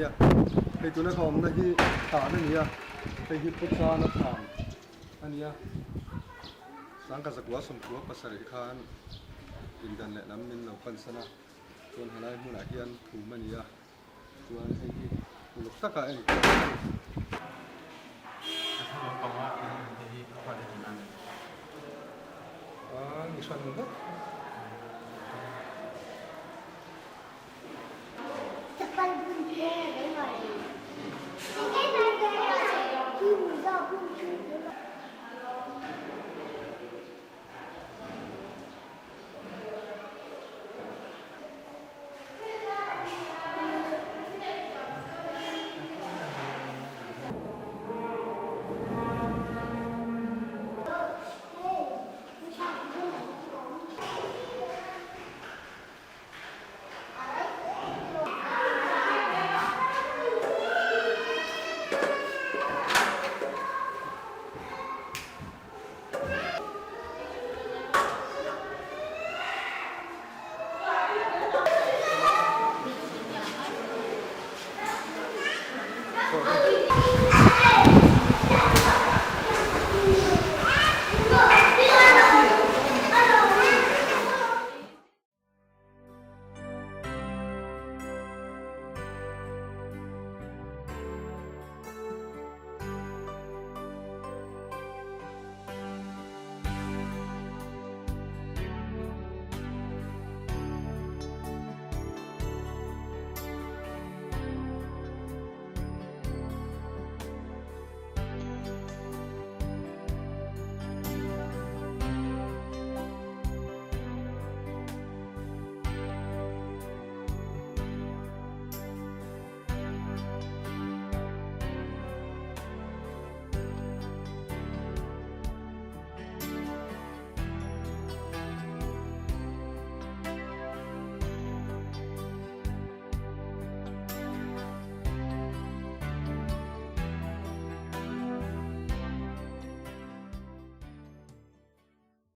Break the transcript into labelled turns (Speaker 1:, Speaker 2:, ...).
Speaker 1: nia. Hei tuna ka awmna hi thlan a ni a, hei hi Pu Chana thlan a ni a. Sangkhat zakua sawmkua pasarih khan pindan leh lam min lo pansan a, chuan helai hmunah hian phum a ni a, chuan hei hi uluk taka enkawl a ni.
Speaker 2: A thla lampanga in awm te hi a fate nen an ni.
Speaker 1: A ni hran vek.